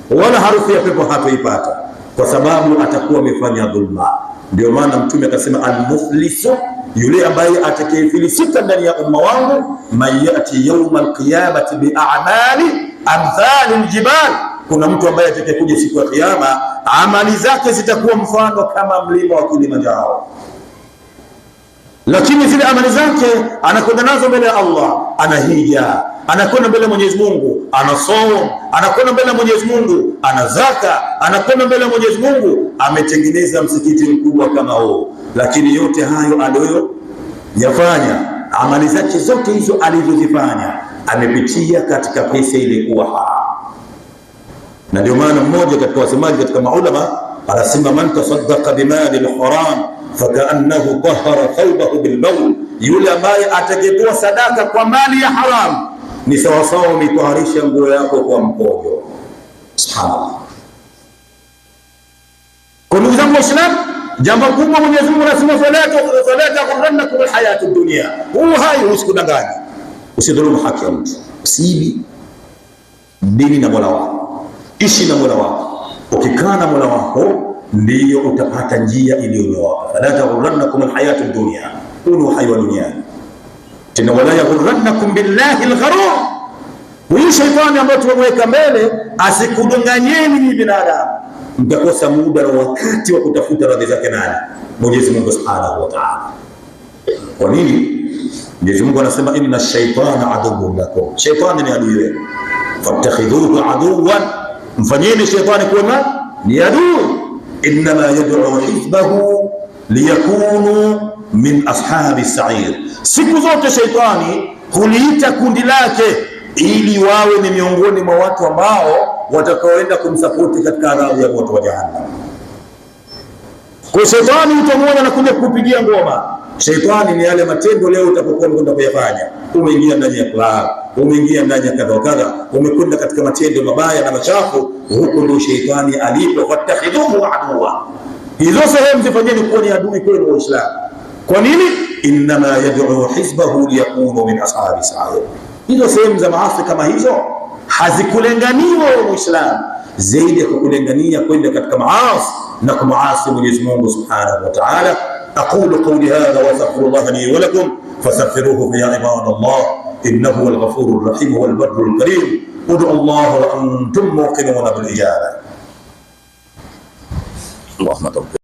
wala harufu ya pepo hatoipata, kwa sababu atakuwa amefanya dhulma. Ndio maana Mtume akasema, almuflisu, yule ambaye atakayefilisika ndani ya umma wangu, man yati yauma alqiyamati biamali amthali ljibal, kuna mtu ambaye atakayekuja siku ya Kiyama amali zake zitakuwa mfano kama mlima wa Kilimanjaro, lakini zile amali zake anakwenda nazo mbele ya Allah, anahija, anakwenda mbele ya Mwenyezi Mungu, anasoma, anakwenda mbele ya Mwenyezi Mungu, ana zaka, anakwenda mbele ya Mwenyezi Mungu, ametengeneza msikiti mkubwa kama huo. Lakini yote hayo aliyoyafanya, amali zake zote hizo alizozifanya, amepitia katika pesa ilikuwa haramu. Na ndio maana mmoja katika wasemaji katika maulama anasema, man tasaddaqa bimali lharam fakaannahu tahara thawbahu bilbawl, yule ambaye atakayetoa sadaka kwa mali ya haramu ni sawasawa umeitoharisha nguo yako kwa mkojo. Subhanallah. Kwa ndugu zangu Waislamu, jambo kubwa Mwenyezi Mungu anasema fala taghurrannakum alhayatu dunya, huu hai usikudanganye, usidhulumu haki ya mtu, usiibi. Dini na Mola wako, ishi na Mola wako. Ukikaa na Mola wako ndiyo utapata njia iliyonyooka. Fala taghurrannakum alhayatu dunya, huu ni uhai wa duniani. Tena wala yaghurrannakum billahi algharur, huyu shaitani ambaye tumemweka mbele asikudanganyeni ni binadamu, mtakosa muda na wakati wa kutafuta radhi zake nani? Mwenyezi Mungu Subhanahu wa Ta'ala. Kwa nini? Mwenyezi Mungu anasema inna shaitana aduwwun lakum, shaitani ni adui wenu, fattakhidhuhu aduwwan, mfanyeni shaitani kuwa ni adui. Innama yad'u hizbahu liyakunu min ashabi sa'ir, siku zote shaitani huliita kundi lake ili wawe ni miongoni mwa watu ambao watakaoenda kumsapoti katika adhabu ya moto wa Jahannam. Kwa shaitani utamwona anakuja kukupigia ngoma. Shaitani ni yale matendo leo utapokuwa umekwenda kuyafanya, umeingia ndani ya club, umeingia ndani ya kadha wa kadha, umekwenda katika matendo mabaya na machafu, huko ndio shaitani alipo. Fattakhidhuhu aduwa, hizo sehemu zifanyeni kuwa ni adui kwenu Waislamu. Kwa nini? Innama yad'u hizbahu liyakunu min ashabi sa'ir. Hizo sehemu za maasi kama hizo hazikulenganiwa wa Muislamu zaidi ya kukulengania kwenda katika maasi na kumuasi Mwenyezi Mungu Subhanahu wa Ta'ala. Aqulu qawli hadha wa astaghfirullah li wa lakum fastaghfiruhu ya ibadallah innahu huwal ghafurur rahim wal barrul karim. Ud'u Allah wa antum muqinuna bil ijaba. Allahumma tawfiq.